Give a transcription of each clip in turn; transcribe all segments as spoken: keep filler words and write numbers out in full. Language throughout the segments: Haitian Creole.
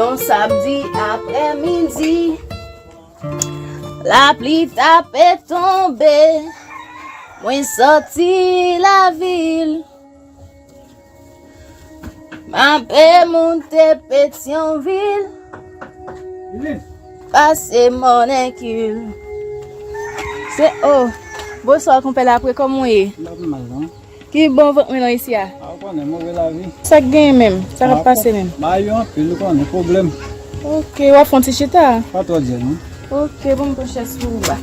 Yon samdi aprèmidi, lapli t ape tonbe, mwen sòti lavil. M ape moute Petyonvil, pase Mònèkil. Se, oh, bonswa, konpè Lapre, kòman w ye? M pa pi mal, non. Ki bon vant mwen nan isi a? A, ou konnen, move lavi. Sa k genyen menm? Sa k ap pase menm? Bagay yo anpil, ou konnen, pwoblèm. Ok, w ap fè yon ti chita? Pa twò djè, non. Ok, bon, m pran chèz pou ou ba.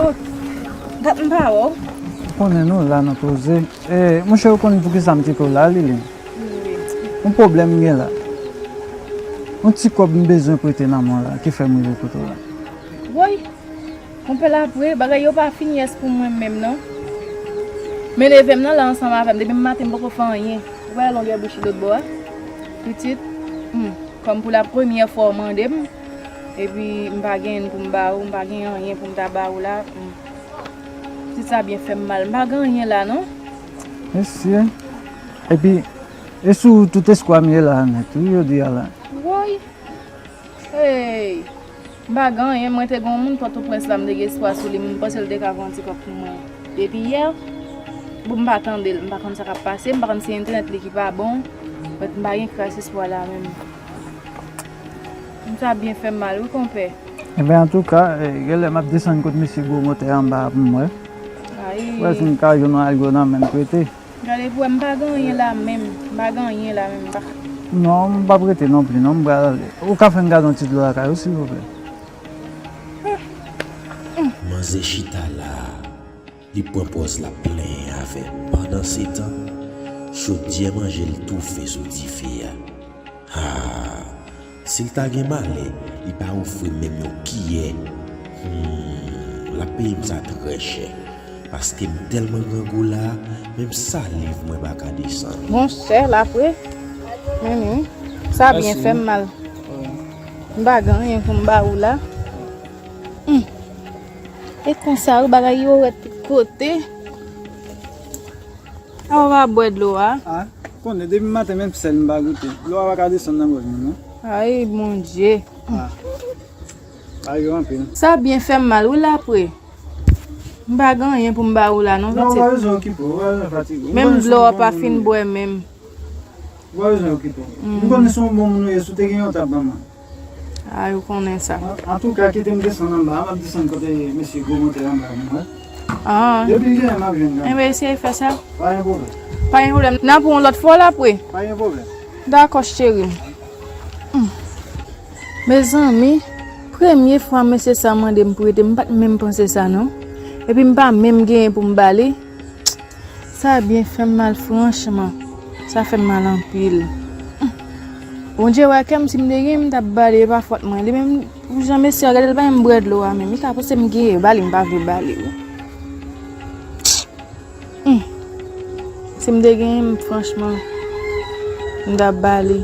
Oh, dat m pa wè w. Ou konnen nou la nan koze. Eh, monchè, ou konn poukisa m te pran w la, Lili? Wi. Yon pwoblèm m gen la. Yon ti kòb m bezwen prete nan men w la, ki fè m rive kote w la. Woy, konpè Lapre, bagay yo pa fin yès pou mwen menm, non. Men neve m nan la ansanm avè m. Depi maten, m poko fè anyen. Ou wè longè bouch li lòt bò a? Pitit, hmm, kòm pou la premyè fwa w mande m, epi m pa gen anyen pou m ba ou, m pa gen anyen pou m ta ba ou la, hmm. Pitit sa byen fè m mal. M pa gen anyen la, non. Mesye. Epi, e sou tout espwa m ye la nèt, wi, jodi a la. Woy! Hey! M pa gen anyen, mwen te gen yon moun Pòtoprens la, m te gen espwa sou li, m panse l te ka voye yon ti kòb pou mwen. Depi yè, bon, m pa tande l, m pa konn sa k ap pase, m pa konn si entènèt li ki pa bon, but m pa gen kras espwa la menm. M sa byen fè m mal, wi, konpè. Enben, antouka, eh, genlè m ap desann kot mesye gwo motè anba a pou m wè. Ayi. Wè si m ka jwenn yon algo nan men m prete. Gade pou wè, m pa gen anyen la menm. M pa gen anyen la menm, m pa. Non, m p ap rete non plis, non, m pral ale. Ou ka fè m gade yon ti dlo lakay ou, silvouplè? Manzè chita la, li pran pòz l ap plenyen avè m. Pandansetan, chodyè manje l toufe sou dife a. Ha! Si l ta gen malè, li pa ofri m menm yon kiyè. Hmm, l ap peye m sa trè chè. Paske m tèlman grangou la, menm saliv mwen pa ka desann. Monchè, Lapre, men wi, sa byen fè m mal. M pa gen anyen pou m ba ou la. Hmm. E konsa, wi, bagay yo rèd tout kote. A, ou pa bwè dlo a? A, konnen depi maten menm sèl m pa goute. Dlo a pa ka desann nan gòj mwen, non. Ay, Bondye. A. Bagay yo anpil. Sa byen fè m mal, wi, Lapre. M pa gen anyen pou m ba ou la, non, pitit. Non, ou pa bezwen okipe w, ou pa bezwen fatige w. Menm dlo a pa fin bwè menm. Ou pa bezwen okipe w. M konnen se yon bon moun ou ye, si w te gen yon, w t ap ban mwen. Ay, ou konnen sa. An, antouka, kite m desann anba a, m ap desann kote mesye gwo motè anba a, mwen. Ah. Depi l genyen, m ap jwenn kanmenm. Enben, eseye fè sa. Pa gen pwoblèm. Pa gen pwoblèm. N a pou yon lòt fwa, Lapre. Pa gen pwoblèm. Dakò, cheri m. Hmm. Mezanmi, premye fwa mesye sa mande m prete, m pa t menm panse sa, non. Epi m pa menm genyen pou m ba li. Sa byen fè m mal, franchman. Sa fè m mal anpil. Bondye wè kè m, si m te gen, m t ap ba li, e pa fòt mwen. Li menm, pou jan mesye a gade l, pa menm bwè dlo a menm. Li ka panse m genyen, ba li, m pa vle ba li, wi. Hmm. Si m te genyen, m, franchman, m t ap ba li.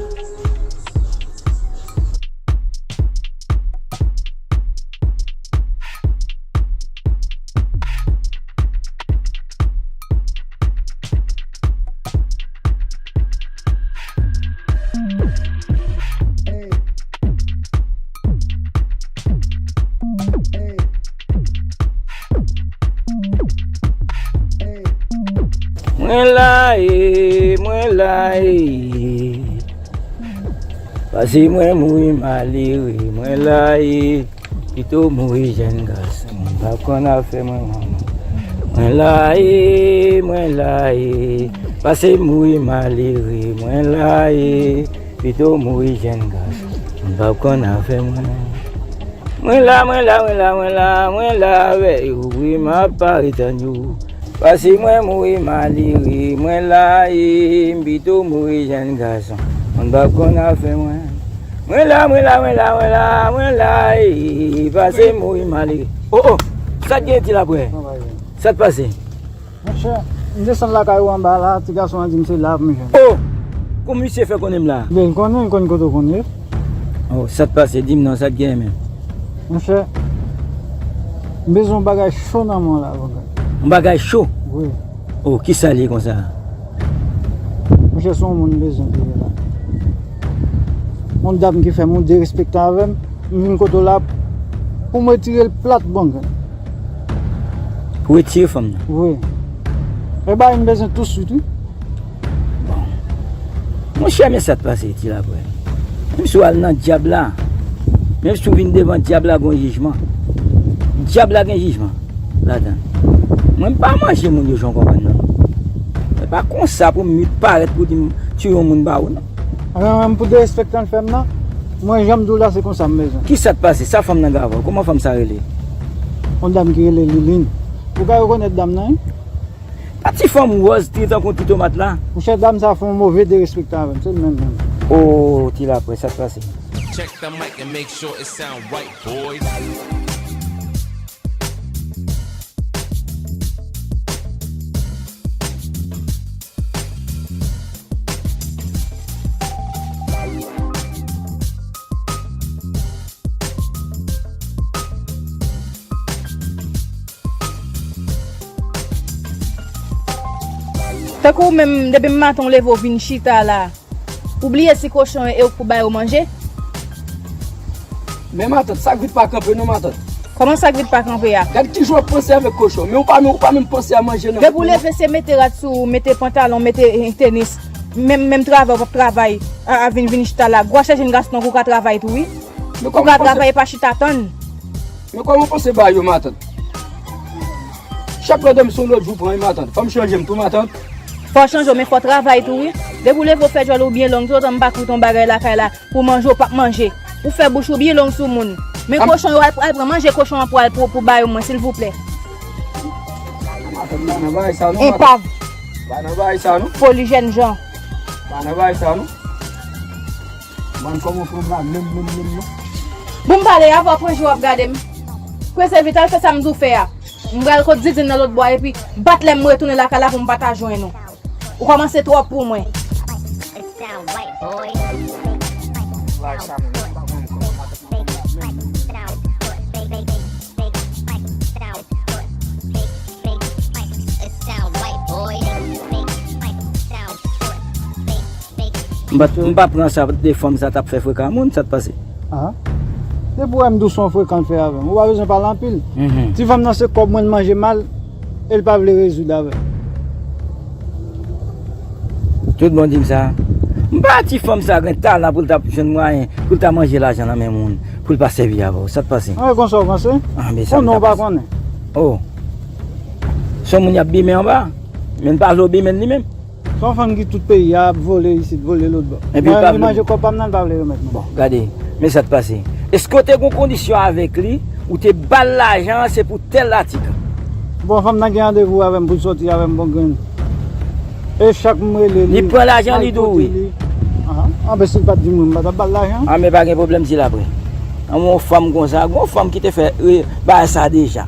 Mwen la e, mwen la e. Pase mwen mouri malere, mwen la e. Pito mouri jèn gason, m pa konn afè mwen manman. Mwen la e, mwen la e. Pase mouri malere, mwen la e. Pito mouri jèn gason, m pa konn afè mwen. Mwen la, mwen la, mwen la, mwen la, mwen la avè yo, wi, m ap pare tann yo. Pase mwen mouri malere, mwen la e, m pito mouri jèn gason. Moun p ap konn afè mwen. Mwen la, mwen la, mwen la, mwen la, mwen la e, pase mouri malere. Oh, oh, sa t gen ti Lapre? Sa t pase? Monchè, m desann lakay ou anba la, ti gason an di m se la pou m jwenn. Oh! Kou misye fè konnen m la? Ben, l konnen, l konn kote w konn ye. Oh, sa t pase? Di m non, sa t gen menm? Monchè, m bezwen yon bagay cho nan men w la, papa. Yon bagay cho. Wi. Oh, kisa l ye konsa? Monchè, se yon moun m bezwen te ye la. Yon dam ki fè m yon derespektan avè m, m vin kote w la pou m retire l plat bangren. Pou retire fanm nan? Wi. E bagay m bezwen touswit, wi. Bon. Monchè, men sa t pase, Ti Laprè. Menm si w al nan dyab la, menm si w vin devan dyab la, gon jijman. Dyab la gen jijman ladan. Mwen, m pa manje moun yo jan w konprann nan. Se pa konsa pou m parèt pou di m tiye yon moun ba ou, non. Mwen menm pou derespektan l fè m nan, mwen jan m di w la, se konsa m bezwen. Kisa t pase? Sa fanm nan gen avè w? Kòman fanm sa rele? Yon dam ki rele Liline. Ou ka rekonèt dam nan, wi? Pa ti fanm wòz, ti tankou ti tomat la. Monchè, dam sa fè yon move derespektan avè m, se l menm menm. Oh, Ti Laprè, sa k pase? Check the mic and make sure it sound right, boys. Tankou ou menm, depi maten w leve w vin chita la, ou bliye si kochon yo e ou k pou ba yo manje? Men matant, sa k vit pa kanpe non, matant. Kòman sa k vit pa kanpe a? Gad kijan w ap panse avèk kochon. Men ou pa menm, ou pa menm panse a manje nan. Depi w leve, se mete rad sou ou, mete pantalon, mete, eh, tenis. Menm, menm travay, w p ap travay. A, a, vin, vin chita la. Gwa chèche yon gason pou w ka travay tou, wi. Men kòman w ka panse travay, pa chita tann. Men kòman w panse ba yo, matant? Chak lè w dòmi se yon lòt jou pran, wi, matant. Fò m chanje m tou, matant. Fò w chanje w, men fò w travay tou, wi. Depi w leve, w fè djòl ou byen long, tout tan m pa koute yon bagay lakay la. Pou manje, w p ap manje. Ou fè bouch ou byen long sou moun. Men kochon yo, al, al pran manje kochon an pou al pou, pou ba yo mwen, silvouplè. Matant, pa nan bagay sa non, matant. Enpav. Pa nan bagay sa non. Foli jènjan. Pa nan bagay sa non. Mwen kòman fanm la menm, menm, menm non. Bon, m pale avè w, pran je w ap gade m. Prese vit, al fè sa m di w fè a. M pral kot Didin nan lòt bò a epi bat lè m retounen lakay la pou m pa ta jwenn ou. Ou kòmanse twòp pou mwen. M pa, m pa pran sa de fanm sa t ap fè frekan moun, sa t pase? Ah. Depi w wè m dous, se yon frekan l fè avè m. Ou pa bezwen pale anpil. Mhm. Ti fanm nan se kòb mwen l manje mal, e l pa vle rezoud avè m. Tout bon di m sa. M pa ti fanm sa gen talan pou l ta jwenn mwayen, pou l ta manje lajan nan men moun, pou l pa sèvi avè w. Sa t pase? An, e konsa w panse? Ah, men sa m ta panse. Konnen w pa konnen. Oh. Se yon moun y ap bimen anba, men l pa vle w bimen l li menm. Se yon fanm ki tout peyi a ap vole isit, vole lòt bò. Epi l pa vle manje kòb pa m nan, l pa vle remèt mwen. Bon, gade, men sa t pase. Èske w te gen kondisyon avèk li, ou te ba l lajan an, se pou tèl atik? Bon, fanm nan gen randevou avè m pou l sòti avè m bon grenn. E chak m rele li, li pran lajan li tou, wi. Ah, anben si l pa t di m, m pa t ap ba l lajan. Ah, men pa gen pwoblèm, di l apre. An, yon fanm konsa, gon fanm ki te fè, e, bagay sa deja.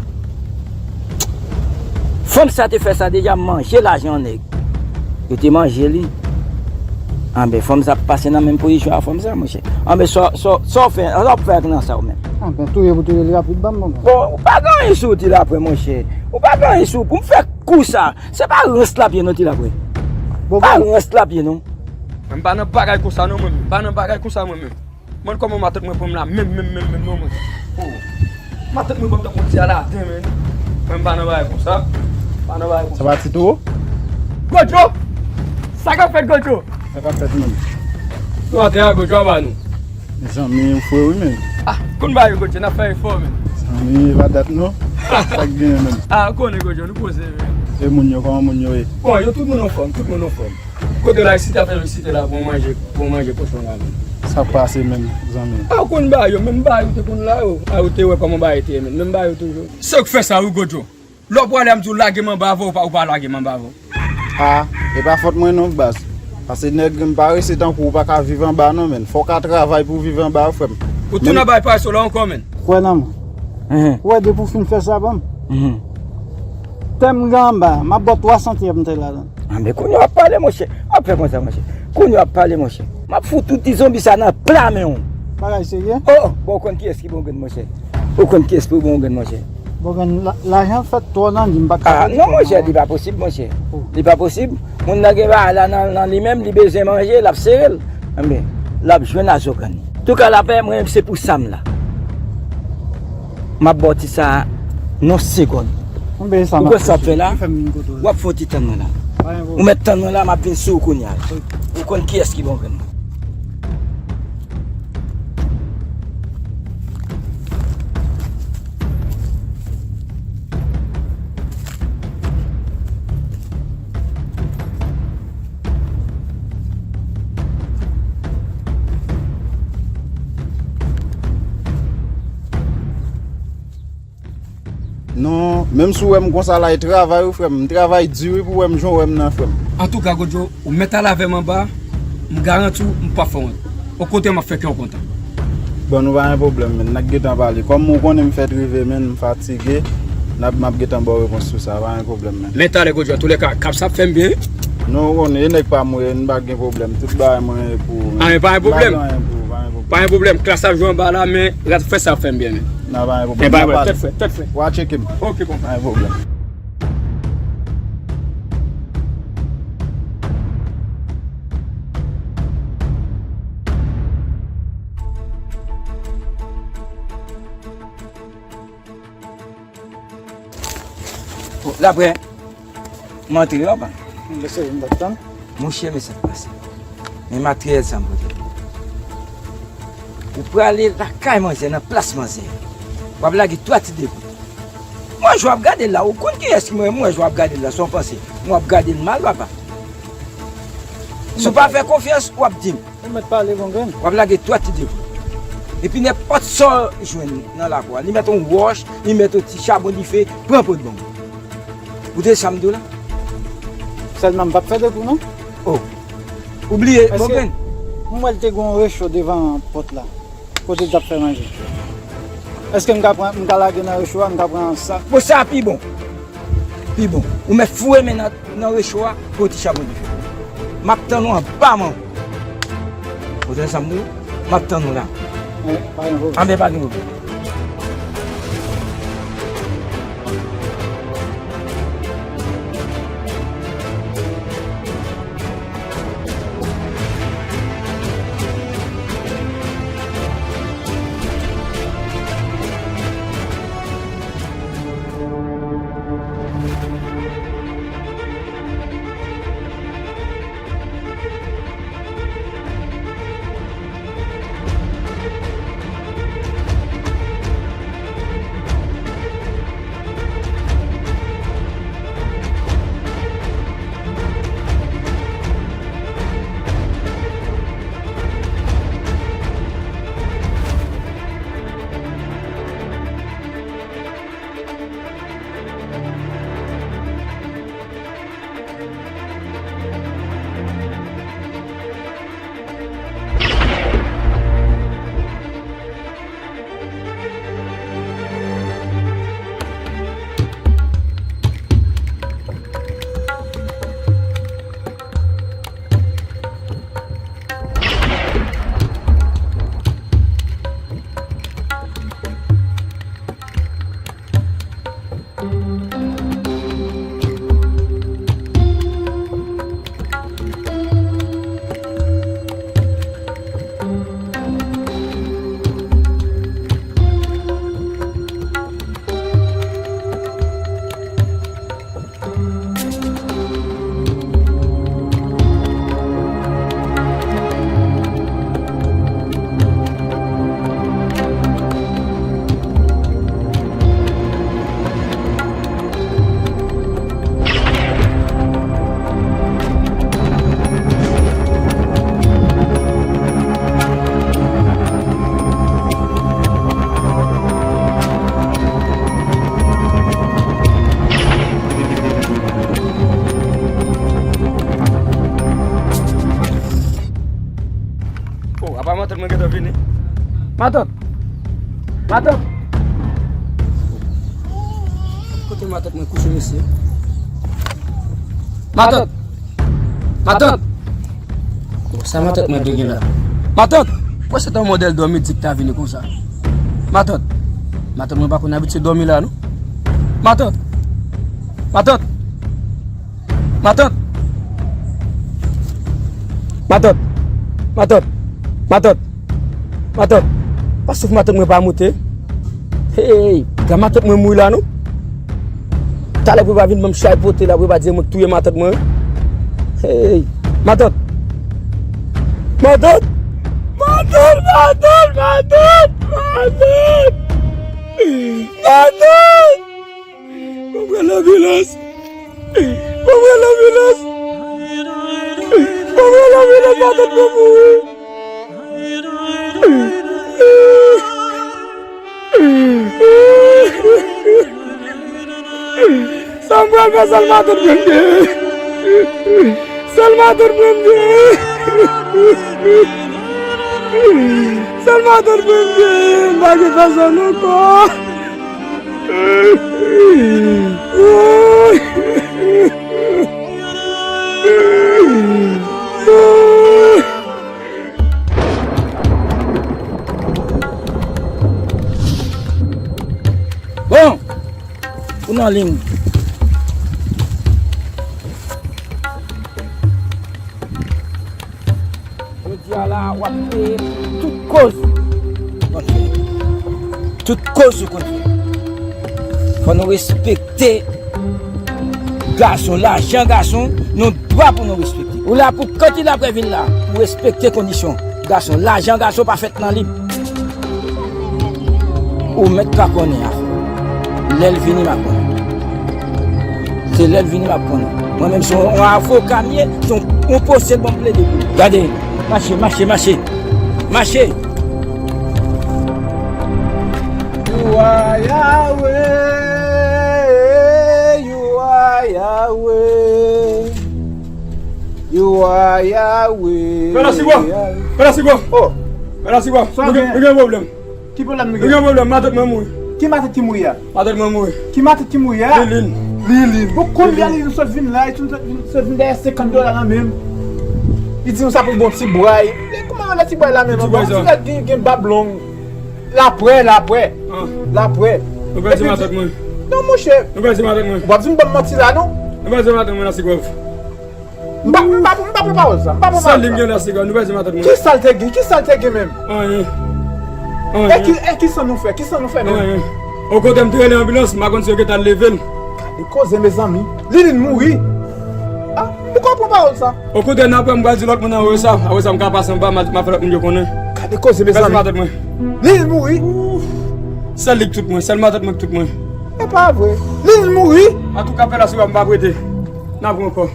Fanm sa te fè sa deja, manje lajan nèg. Yo te manje li. Anben, fanm sa ap pase nan menm pozisyon a fanm sa, monchè. Anben, sa, sa, sa w fè, sa w ap fè ak nan sa w menm? Anben, touye pou touye li rapid, ban m, monchè. Bon, ou pa gen anyen sou ou, Ti Laprè, monchè. Ou pa gen anyen sou ou pou m fè kou sa. Se pa rans l ap ye non, Ti Laprè. Bon, pa rans l ap ye non. Mwen pa nan bagay konsa non, mwen menm. Pa nan bagay konsa, mwen menm. Mwen kòman matant mwen pran m la menm, menm, menm, menm non, mwen. Oh. Matant mwen pran m tankou ti Aladen, men. Mwen m pa nan bagay konsa. Pa nan bagay konsa. Sa pa ti toro? Godjo! Sa k ap fèt, Godjo? Sa k ap fèt, menm? Nou atè a, Godjo, aba nou. Mezanmi, ou fre wi, men. Ah, konn bagay, Godjo, n ap fè efò, men. Mezanmi, e pa dat, non. Sa k genyen, menm? Ah, konnen, Godjo, nou poze, men. E moun yo, kòman moun yo ye? Bon, yo tout moun anfòm, tout moun anfòm. Kote la, isit, afè yo site la, bon manje, bon manje kochon la menm. Sa k pase menm, zanmi? A, ou konn ba yo, menm ba yo te konn la yo. A, ou te wè kòman ba yo te ye menm, menm ba yo toujou. Se ou k fè sa wi, Godjo. Lè w prale a, m di w lage m anba avè w, ou pa, ou pa lage m anba avè w. A, e pa fòt mwen non, baz. Paske nèg m pa rese tankou w pa ka viv anba non, menn. Fò w ka travay pou w viv anba, frè m. Ou tounen bay parasòl la ankò, menn. Kwè nan mwen. Ou wè, depi w fin fè sa, ban m. Tè m gen anba, m ap ba w twa san tè m te ladan. A, men kounye a w ap pale, monchè. W ap fè konsa, monchè. Kounye a w ap pale, monchè. M ap fout tout ti zonbi sa nan pla men w. Bagay serye? Oh, oh, bon, ou konn kiyès ki bon grenn, monchè. Ou konn kiyès ki bon grenn, monchè. Bon, gen la- lajan fèt twò nan li, m pa ka. Ah, non, monchè, li pa posib, monchè. Oh. Li pa posib. Moun nan gen bagay la nan, nan li menm, li bezwen manje, l ap sere l. Enben, l ap jwenn a zògàn li. Touka lapè, mwen, se pou sa m la. M ap ba w ti sa nan yon segonn. Ou kwè sa w ap fè la? W ap fè yon ti tann mwen la. Ou mèt tann mwen la, m ap vin sou ou kounye a. Ou konn kiyès ki bon grenn mwen. Non, menm si w wè m konsa la, e travay wi frè m. M travay di wi pou w wè m jan w wè m nan frè m. Antouka, Godjo, ou mèt al avè m anba, m garanti w, m p ap fè w wont. O kontrè, m ap fè kè w kontan. Bon, nou pa gen pwoblèm, men n a gentan pale. Kòm ou konnen m fèt rive, men m fatige, n ap, m ap gentan ba w repons sou sa, pa gen pwoblèm, men. Men talè, Godjo, antoulèka, kap sa ap fè m byen wi. Non, ou konnen, e nèg pa m ou ye, n pa gen pwoblèm. Tout bagay mwen e pou ou, men. Ah, men pa gen pwoblèm. Pa gen anyen pou ou, pa gen pwoblèm. Pa gen pwoblèm, Klass ap jwe anba la, men rat fè sa ap fè m byen, men. Nan pa gen pwoblèm. Tèt frè, tèt frè. W a tcheke m. Ok, konprann. Pa gen pwoblèm. Bon, la prè, m antre, papa. Mesye, m t ap tann. Monchè, men sa k pase. Men materyèl sa m pote. Ou prale lakay manzè, nan plas manzè. W ap lage twa ti degout. Mwen, jan w ap gade l la, ou konn kiyès ki mwen, mwen, jan w ap gade l la, sa w panse? Mwen, w ap gade l mal, papa. Si w pa fè konfyans, w ap di m. Ou mèt pale, bon grenn. W ap lage twa ti degout. Epi nenpòt sa w jwenn nan lakou a, li mèt yon wòch, li mèt yon ti chabon dife, pran pou l ban m. Ou tande sa m di w la? Sèlman m p ap fè degout non. Oh. Ou bliye, bon grenn. M wè l te gen yon recho devan pòt la. Kote l t ap fè manje. Èske m ka pran, m ka lage nan recho a, m ka pran sa? Bon, sa pi bon. Pi bon. Ou mèt foure men nan, nan recho a, pou ti chabon dife. M ap tann ou anba manman. Ou tande sa m di w? M ap tann ou la. Anben, pa gen pwoblèm. Oh, apa matant mwen gentan vini? Matant! Matant! Kote matant mwen kouche, mesye? Matant! Matant! Bon, sa matant mwen dwe gen la? Matant! Mwen se ta yon modèl dòmi di k ta vini konsa. Matant! Matant mwen pa konn abitye dòmi la, non. Matant! Matant! Matant! Matant! Matant! Matant! Matant! Pa souf matant mwen pa moute. Hey, gad matant mwen mouri la non. Talè pou pa vin ban m chay pote la pou pa di mwen k touye matant mwen. Hey, matant! Matant! Matant! Matant! Matant! Matant! Mwen pran lanbilans. Mwen pran lanbilans. Mwen pran lanbilans, matant mwen mouri. Sa m pral fè, sèl matant mwen m gen. Sèl matant mwen m gen. Sèl matant mwen m gen. M pa gen pèsòn ankò. Bon, ou nan liy. Jodi a la, w ap peye tout koz ou konn fè. Tout koz ou konn fè. Fò nou respekte gason, lajan gason, nou dwa pou nou respekte. Ou la pou kantil apre vin la, pou respekte kondisyon gason. Lajan gason pa fèt nan liv. Ou mèt pa konnen afè. Lè l vini, m ap konnen. Se lè l vini, m ap konnen. Mwen menm, se yon avoka m ye, se yon, yon pwosè bon m plede pou li. Gade, mache, mache, mache. Mache! You are Yahweh, you are Yahweh, you are Yahweh. Pè Lasigwa! Pè Lasigwa! Oh! Pè Lasigwa! Nou gen, nou gen pwoblèm. Ki pwoblèm nou gen? Nou gen pwoblèm, matant mwen mouri. Ki matant ki mouri a? Matant mwen mouri. Ki matant ki mouri a? Lilin. Lilin. Bon, konbyen Lilin sot vin la, e sot vin, sot vin dèyè senkant dola nan men m. Li di nou sa pou bon ti bway. E kòman yon lòt ti bway la menm? Ti bway sa. Ti bway gen, gen bab long. Lapwè, lapwè. Ah. Lapwè. Nou pèdi matant mwen. Non, monchè. Nou pèdi matant mwen. Ou p ap vin ban m manti la, non. Nou pèdi matant mwen, Lasigwa. M pa, m pa, m pa pran pawòl sa. M pa pran pawòl sa. Sèl li m gen la, se gade, nou pa di matant mwen. Kisa l te gen? Kisa l te gen menm? Anyen. Anyen. E ki, e kisa nou fè? Kisa nou fè menm? Anyen. Okontrè, m te rele anbilans, m pa konn si yo gentan leve l. Gade koze, mezanmi. Lilin mouri. Ah, poukò w pran pawòl sa? Okontrè, n apre m pral di lòt moun anwo sa. Apre sa, m ka pase anba, m a, m a fè lòt moun yo konnen. Gade koze, mezanmi. Pèdi matant mwen. Lilin mouri. Ouf. Sèl li k tout mwen, sèl matant mwen k tout mwen. E pa vre. Lilin mouri. Antouka, pè Lasigwa, m pa prete. N ap wè ankò.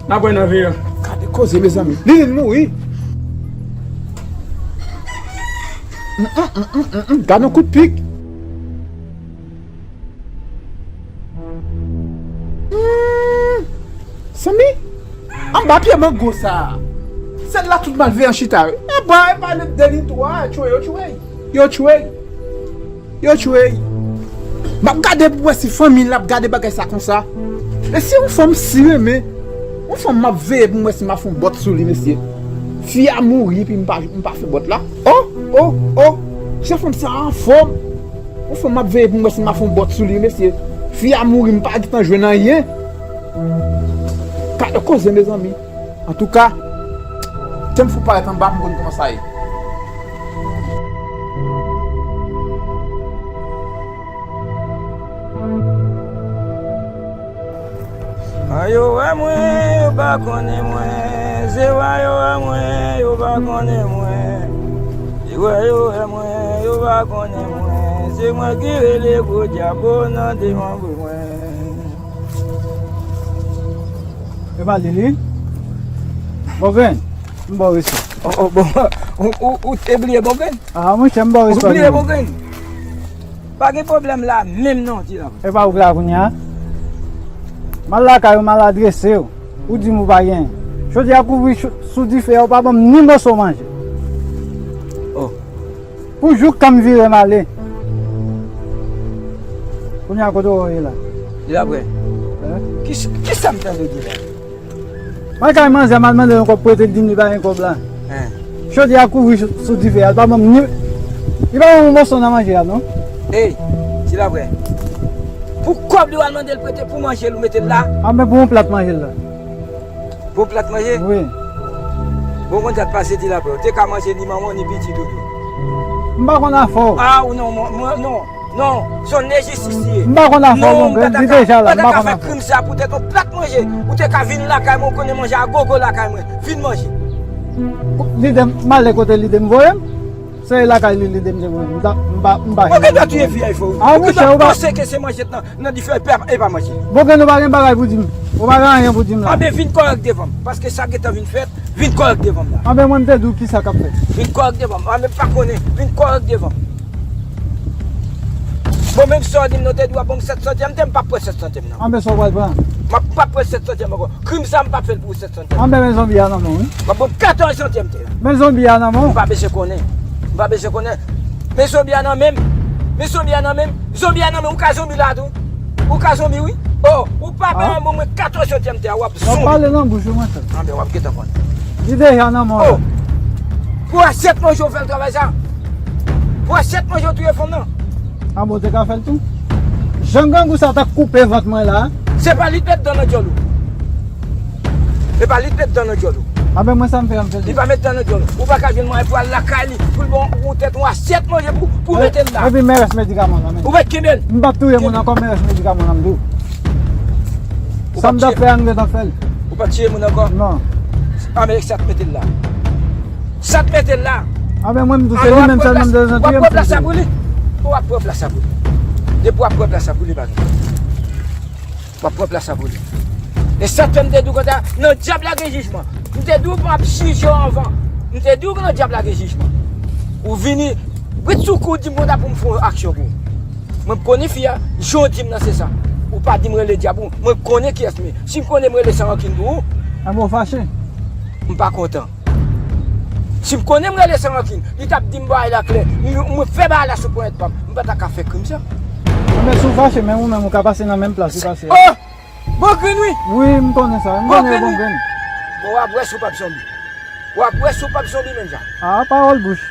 N ap wè nan veye a. Gade koze, mezanmi. Lilin mouri. Mm, mm, mm, mm, mm, mm. Gade yon kout pik. Mm. Sanmi, anba pye mango sa a. Sèt la tout malveyan chita yo. Epa, epa, le de ni twa, tchwe, yo tchwe. Yo tchwe. Yo tchwe. M ap gade pou wè si fanmi l ap gade bagay sa konsa. E si yon fanm si renmen, yon fanm m ap veye pou m wè si m ap fè yon bòt sou li, mesye. Fi a mouri, epi m pa, m pa fè bòt la. Oh, oh, oh. Jan fanm sa anfòm. Yon fanm m ap veye pou m wè si m ap fè yon bòt sou li, mesye. Fi a mouri, m pa gentan jwenn anyen. Gade koze, mezanmi. Antouka, kè m fou parèt anba pou m konn kòman sa ye. An yo wè mwen, yo pa konnen mwen. Se wè yo wè mwen, yo pa konnen mwen. Se wè yo wè mwen, yo pa konnen mwen. Se mwen ki rele gwo djab nan demanbre mwen. E pa li, li? Bògrenn, m ba w respè. Oh, oh, bon, ou, ou, ou te bliye Bògrenn? Ah, monchè, m ba w respè. Ou bliye Bògrenn? Pa gen pwoblèm la menm non, ti la. E pa ou k la kounye a? M al lakay ou, m al adrese w. Ou di m ou pa gen. Chòdyè a kouvri sou dife a, ou pa ban m ni moso manje. Oh. Pou jou kan m vire m ale. Kounye a kote w ye la? Li la prè. Hein? Ki, kisa m tande w di la? M al kay manzè, m al mande l yon kòb pou ete, l di m li pa gen kòb la. Hein? Chòdyè a kouvri sou, sou dife a, li pa ban m ni, li pa ban m yon moso nan manje a, non. Ey, ti la prè. Pou kòb li w al mande l prete pou manje l ou mete l la? Anben pou yon plat manje l la. Pou yon plat manje? Wi. Bon, konn sa k pase ti lapè. Ou te ka manje ni manman w ni pitit ou tou. M pa konn afè w. A, ou non, mwen, mwen, non. Non, se yon enjistis li ye. M pa konn afè w, non, bon, m pa ta ka, m pa ta ka fè krim sa poutèt yon plat manje. Ou te ka vin lakay mwen, ou konnen manje a gogo lakay mwen. Vin manje. Lide m, m ale kote lide m voye m. Se lakay li lide m te voye m. M pa, m pa. Ou gen dwa touye fi a, fò. A, monchè, ou pa panse ke se manje nan, nan dife, e pa, e pa manje. Bon, gen nou pa gen bagay pou di m. Ou pa gen anyen pou di m la. Anben, vin kòrèk devan m. Paske sa gentan vin fèt, vin kòrèk devan m la. Anben, mwen, m te di w ki sa k ap fèt. Vin kòrèk devan m. Anben, m pa konnen. Vin kòrèk devan m. Bon, menm sa w di m nan, te di w ap ban m sèt santyèm, te m p ap pran sèt santyèm nan. Anben, sa w pral pran? M ap, p ap pran sèt santyèm ankò. Krim sa, m p ap fè l pou sèt santyèm. Anben, men zonbi a nan men w, wi. M ap ban w katòz santyèm te. Men zonbi a nan men w. M pa bezwen konnen. M pa bezwen konnen. Men zonbi a nan men m. Men zonbi a nan men m. Zonbi a nan men w. Ou ka zonbi la tou. Ou ka zonbi, wi. O, ou pa bay mwen katòz santyèm te a, w ap zonbi. W ap pale nan bouch ou, monchè. Anben, w ap gentan konnen. Li deja nan men w. O. Pou asyèt manje w fè l travay sa. Pou asyèt manje w touye fanm nan. Anben, w te ka fè l tou. Jan grangou sa ta koupe vant mwen la. Se pa li t met dan nan dyòl ou. Se pa li t met dan nan dyòl ou. Anben, mwen sa m fè a, m fè l. Li pa met dan nan dyòl ou. Ou pa ka jwenn mwayen pou al lakay li, pou l ba w yon tèt, yon asyèt manje pou, pou mete l la. Epi men rès medikaman nan men. Ou mèt kenbe l. M p ap touye moun ankò, men rès medikaman nan m di w. Sa m t ap fè a, m gentan fè l. Ou p ap tiye moun ankò? Non. Anben, sa t mete l la. Sa t mete l la. Anben, mwen, m di w, se li menm sèlman m te bezwen touye, m fin touye. W ap pran plas la pou li. W ap pran plas la pou li. Depi w ap pran plas la pou li, pa gen. W ap pran plas la pou li. E sa t fè m te di w konsa, nan dyab la gen jijman. M te di w m ap jije w anvan. M te di w nan dyab la gen jijman. Ou vini, britsoukou di m konsa pou m fè yon aksyon pou ou. Mwen, m konnen fi a, jan w di m nan se sa. Ou pa di m rele dyab ou. Mwen konnen kiyès m ye. Si m konnen m rele san rankin pou ou. Anben, w fache? M pa kontan. Si m konnen m rele san rankin, li t ap di m bagay la klè. M, mwen fè bagay la sou ponyèt pa m. M pa ta ka fè krim sa. Anben, si w fache, menm ou menm, ou ka pase nan menm plas li pase a. O! Bon grenn, wi. Wi, m konnen sa. M konnen bon grenn. Bon, w ap wè si w p ap zonbi. W ap wè si w p ap zonbi menm jan. A, pawòl bouch.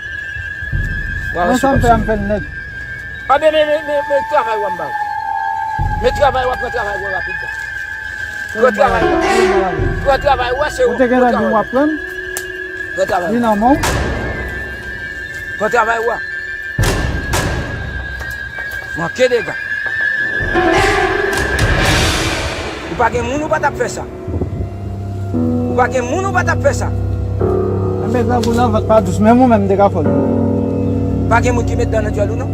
W ap wè si w p ap zonbi. Mwen sa m fè a, m fè l nèt. Anben, men, men, men, men travay w a m ba w. Men travay w a, pran travay w a rapidman. Pran travay w a. Pran travay w a, se ou. Ou te gentan di w ap pran l? Pran travay w a. Li nan men w. Pran travay w a. Manke dega. Ou pa gen moun, ou pa t ap fè sa. Ou pa gen moun, ou pa t ap fè sa. Enben, grangou nan vant pa dous, menm ou menm m te ka fè l. Pa gen moun ki met dan nan dyòl ou, non.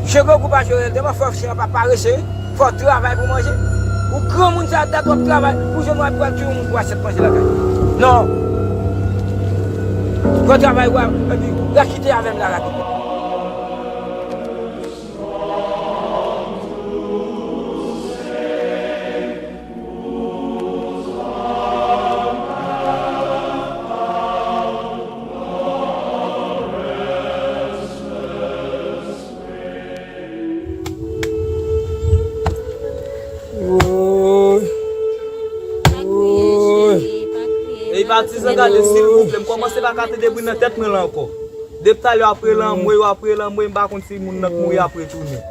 Je grangou pa jwe rèl de mwen, fò chen an pa parese, wi. Fò w travay pou manje. Ou granmoun sa dat w ap travay pou jwenn w ap pral touye yon moun pou asyèt manje lakay. Non. Fò w travay w a, epi rakite avè m la rapid. Woy. Woy. Ey, patizan, gade, silvouplè, m kòmanse pa ka tande bri nan tèt mwen la ankò. Depi talè w ap rele anmwey, w ap rele anmwey, m pa konn si moun nan k mouri ap retounen.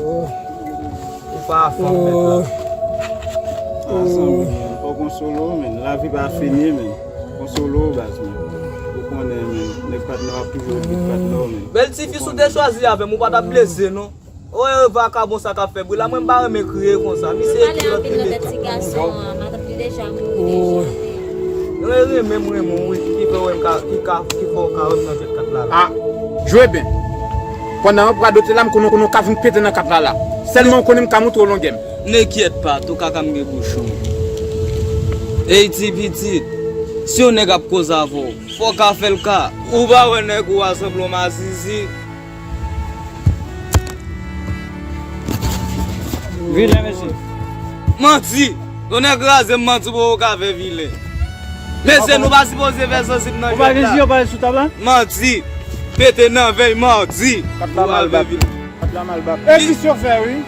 Ou pa fanm, nèg la. Ansanm, men, fò konsole w, men. Lavi pa fini, men. Konsole w, baz, men. Ou konnen, men. Nèg patnè w ap toujou ret patnè w, men. Bèl ti fi, si w te chwazi avè m, ou pa t ap blese, non. Oye, vakabon sa k ap fè bri la, mwen m pa renmen kriye konsa. Misye ekri lòt li deja. Mwen renmen, mwen renmen w, wi, ki fè w wè m ka, ki ka, ki fè w ka wè m nan tèt kat la la. A, jwe byen. Pandan w ap radote la, m konnen w konnen w ka vin pete nan kat la la. Sèlman w konnen m ka montre w longè m. Ne kyèt pa, tou kaka m gen bouchon. Ey, ti pitit, si yon nèg ap koze avè w, fò w ka fè l ka. Ou pa wè nèg ou a sanble yon mazizi? Vilen, mesye. Manti! Yon nèg kraze m, manti pou ou ka fè vilen. Mesye, nou pa sipoze fè sansib nan jwèt la. Ou pa gen jiyò pale sou tab la? Manti! Pete nan vèy, manti! Kat la mal bat. Kat la mal bat. E ki chofè, wi.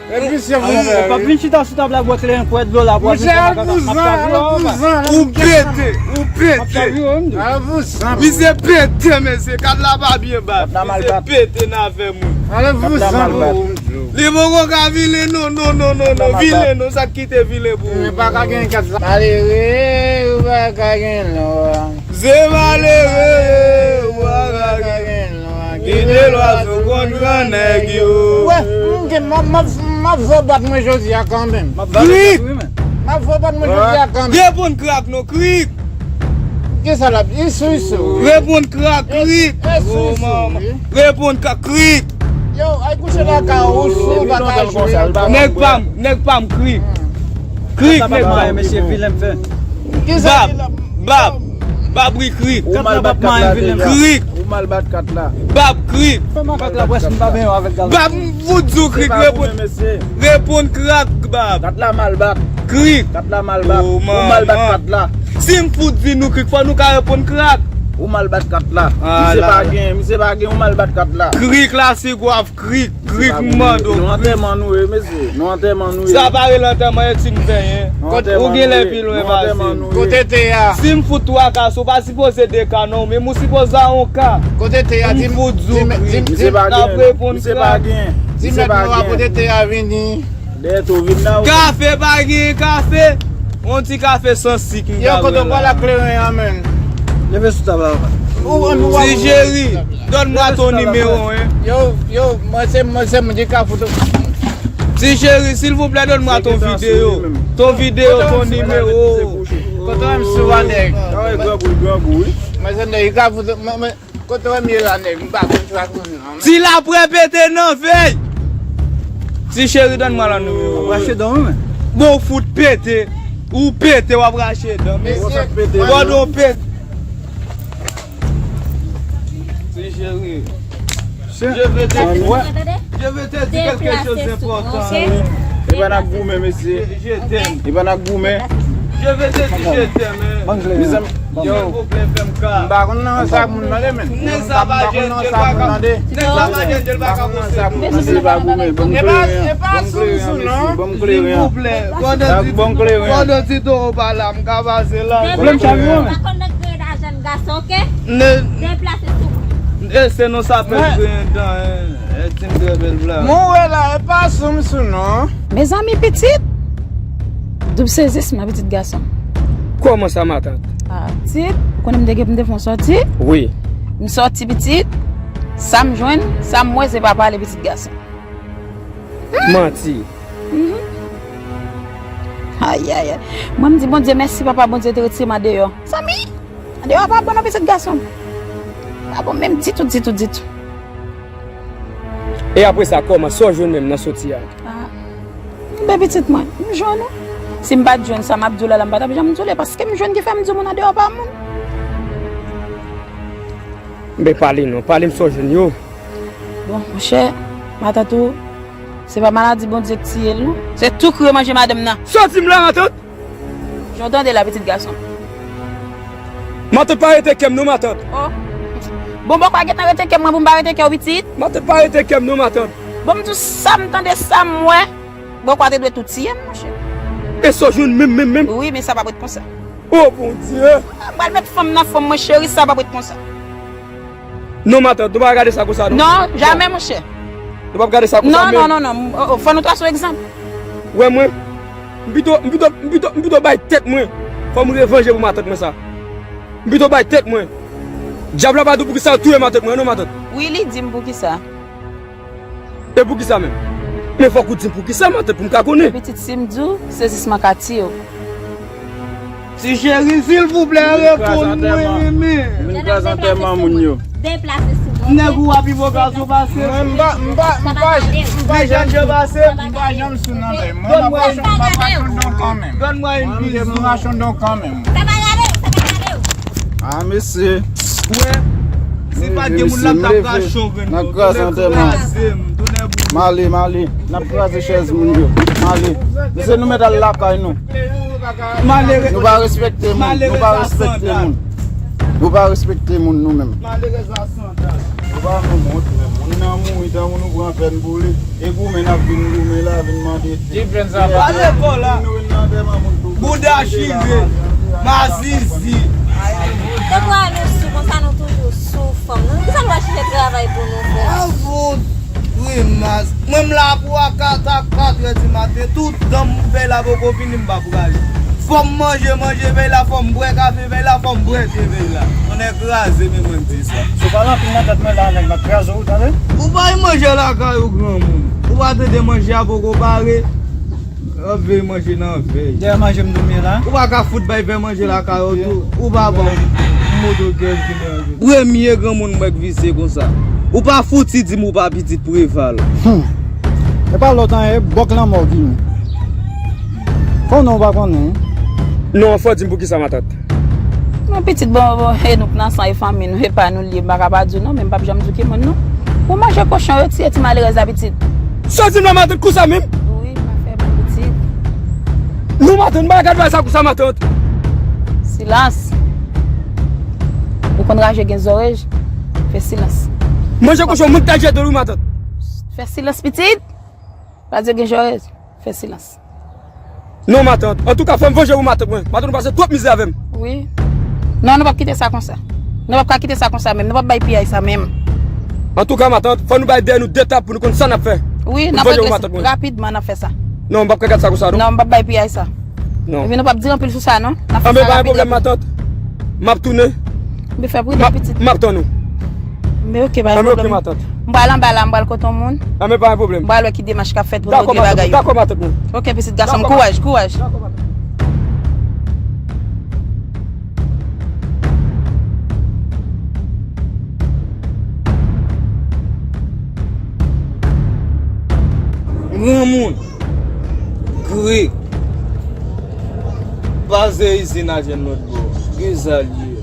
Epi se pou sa, wi. Ou p ap vin chita sou tab la bwè kleren kwè dlo la pou al vin fè makak ap chavire w, papa. Ou pete, ou pete. Misye pete, mesye. Kat la pa byen bat. Misye pete nan afè moun. Li poko ka vilen non, non, non, non, non. Vilen non, sa k kite vilen pou ou. Malere, ou pa ka gen lò. Se malere, ou pa ka gen lwa. Kite lwa sou kont gran nèg yo. Wè, m gen, m ap, m ap, m ap fè w bat mwen jodi a kanmenm. Krik! M ap fè w bat mwen jodi a kanmenm. Reponn krak non, krik! Kisa l ap di? Isou, isou. Reponn krak, krik! Isou, isou, wi. Reponn krak, krik! Yo, ay kouche lakay ou, sou bagay jwe. Nèg pa m, nèg pa m, krik! Krik, nèg pa m. Mesye vilen m fè. Bab, bab, bab wi krik. Ou mal bat kat la deja. Krik. Ou mal bat kat la. Bab krik. Fè makak la prèske m pa benyen avèk gal. Bab m fout di w krik, reponn. Reponn krak bab. Kat la mal bat. Krik. Kat la mal bat. Ou mal bat kat la. Si m fout di nou krik, fò nou ka reponn krak. Ou mal bat kat la. Misye pa gen, misye pa gen, ou mal bat kat la. Krik la se gwav. Krik, krik, m mande w. Nou antèman nou ye, mesye. Nou antèman nou ye. Sa pa rele antèman, e ti m benyen. Ou gen lè pi lwen pase m. Kote te a? Si m fout twa ka, si w pa sipoze de ka non, men m ou sipoze a yon ka. Kote te a? M fout di w krik. N ap reponn krak. Di mèt nou a kote te a vini. Dèyè tou vin la. Kafe pa gen kafe. Yon ti kafe san sik m ka bwè la. Yo, kote w pral ak kleren an, menn? Leve sou tab la, papa. Ti cheri, donne-moi ton numéro, hein. Yo, yo, mwen se, mwen se moun ki ka fout. Ti cheri, silvouplè, donne-moi ton vidéo. Ton vidéo, ton numéro. Kote w menm sou a, nèg? Mwen se nèg ki ka fout, mwen, mwen, Kote w ye la, nèg? M pa konn sa konn non. Ti lapwè pete nan vèy. Ti cheri, donne-moi la numéro. W ap rache dan w, men. Bon, w fout pete. Ou pete, w ap rache dan. Mesye. Gòdon pete. Ti cheri. Je veux te dire, je veux te dire quelque chose d'important. E pa n ap goumen, mesye. Je t'aime. E pa n ap goumen. Je veux te dire je t'aime. Mezanmi, yo, m pa konn nan sa moun nan de, men. Nèg sa pa jèn, jèn pa ka. Nèg sa pa jèn, jèn pa ka poste. Mesye pa goumen, ban m kleren an. E pa, e pa sou, sou, non. Ban m kleren an. Silvouplè, pandan ti, pandan ti toro pa la, m ka pase la. Deplase sou, pa konn nan grenn a jèn gason, oke? Deplase sou. E se non sa fè grenn dan, e, e ti m trè bèl blag. Mwen wè la, e pa sou m sou, non. Mezanmi, pitit! Doub sezisman, pitit gason. Kòman sa, matant? Ah, pitit, ou konnen m te gen pou m te fè yon sòti? Wi. M sòti, pitit. Sa m jwenn, sa m wè, se pa pale, pitit gason. Manti. Mhm. Ayayay. Mwen, m di Bondye mèsi, papa, Bondye te retire m andeyò. Zanmi, andeyò pa bon non, pitit gason. Pa bon menm ditou, ditou, ditou. E apre sa, kòman, sa w jwenn menm nan sòti a? Ah. Enben pitit mwen, m jwenn ou. Si m pa t jwenn sa m ap di w la, la m pa t ap janm di w li, paske m jwenn ki fè m di w moun andeyò pa moun. Enben pale non, pale m sa w jwenn yo. Bon, monchè, matant ou, se pa maladi Bondye k tiye l non. Se tou kriye manje madanm nan. Sòti m la, matant! Jan w tande la, pitit gason. Matant pa rete kè m non, matant. Oh. Bon, bòkwa gentan rete kè m, mwen pou m pa rete kè w, pitit? Matant pa rete kè m non, matant. Bon, m di w sa m tande, sa m wè. Bòkwa te dwe tou tiye m, monchè. E sa w jwenn menm, menm, menm? Wi, men sa p ap ret konsa. Oh, Bondye! M pral met fanm nan fanm mwen, cheri, sa p ap ret konsa. Non, matant, nou pa gade sa konsa, non. Non, jamè, monchè. Nou p ap gade sa konsa, non, men non, non, non. Oh, oh, fò nou trase yon egzanp. Wè mwen, m pito, m pito, m pito, m pito bay tèt mwen. Fò m revanje pou matant mwen sa. M pito bay tèt mwen. Dyab la pa di w poukisa l touye matant mwen, non, matant. Wi, li di m poukisa. E poukisa menm? Men fòk ou di m poukisa, matant, pou m ka konnen. Pitit, si m di w, sezisman ka tiye w. Ti cheri, silvouplè, reponn mwen, men. Vin kraze antèman moun yo. Deplase sou mwen. Nèg ou a pi bon gason pase. Mwen, m pa, m pa, m pa, m pa janm, m pa janm sou nan lè. Mwen, m ap rache, m ap rache yon don kanmenm. Donne-moi une bisou. Mwen, m ap rache yon don kanmenm. Sa pa gade w, sa pa gade w. Ah, mesye. Wè, si pa t gen moun la, m t ap rache yon grenn. N ap kraze antèman. Kraze m, tounen boule. M ale, m ale. N ap kraze chèz moun yo. M ale. Mesye, nou mèt al lakay nou. Malere. Nou pa respekte moun. Nou pa respekte moun. Nou pa respekte moun nou menm. Malere sa sandal. Nou pa nou mont menm. Moun nan mouri tankou nou pran pèn pou li. E goumen n ap vin goumen la, vin Pale kò la. Bouda chire. Mazizi. Se kwa nou sou konsa, nou toujou sou fanm. Nou ki sa nou pa chèche travay pou nou fè? Avot grimas. Mwen m la pou a kat a kat è di maten. Tout tan m vèy la poko fini, m pa prale. Fò m manje, manje vèy la, fò m bwè kafe vèy la, fò m bwè te vèy la. Mwen nèg kraze, men mwen di sa. Si w pale anpil nan tèt mwen la, nèg m ap kraze w, tande? Ou bay manje lakay ou, granmoun. Ou pa tande manje a poko pare? Ap veye manje nan vèy. Dèyè manje m dòmi la. Ou pa ka fout bay vè manje lakay ou tou. Ou pa bon. Moto kèz ki manje. Premye granmoun mwen k vize konsa. Ou pa fouti di m ou pa pitit Preval. Hmm. E pa lòt anyen, bòk lanmò ki. Fò non ou pa konnen. Non, fò di m pou kisa matant. Non, pitit, bon, bon, e nou k nan san e fanmi nou, e pa nou l ye, m pa ka pa di w non, men m p ap janm di w ki moun non. Ou manje kochon, retire ti malerèz la, pitit. Sa w di m la, matant, konsa menm? Wi, m ap fè mal, pitit. Non, matant, m pa ka gad bagay sa konsa, matant. Silans. Ou konn raje gen zòrèy, fè silans. Manje kochon, mwen k ta jete l wi, matant. Fè silans, pitit. Pa di gen zòrèy, fè silans. Non, matant. Antouka, fò m vanje pou matant mwen. Matant, ou pase twòp mizè avè m. Wi. Non, nou p ap kite sa konsa. Nou p ap ka kite sa konsa menm. Nou p ap bay piyay sa menm. Antouka, matant, fò nou bay dèyè nou de tap pou nou konn sa n ap fè. Wi, n ap regle sa. Rapidman, n ap fè sa. Non, m p ap ka gad sa konsa, non. Non, m p ap bay piyay sa. Non. Epi nou p ap di anpil sou sa, non. N ap fè sa rapid, rapid. Anben, pa gen pwoblèm, matant. M ap tounen. Epi fè pridan, pitit. M ap tann ou. Men oke, pa gen pwoblèm. Anben, oke, matant. M pral anba la, m pral kote yon moun. Anben, pa gen pwoblèm. M pral wè ki demach k ap fèt pou nou regle bagay yo. Dakò, matant. Dakò, matant. Oke, pitit gason m, kouraj, kouraj. Dakò, matant. Granmoun, grèk, pase isi n a jwenn lòt bò. Kisa l ye?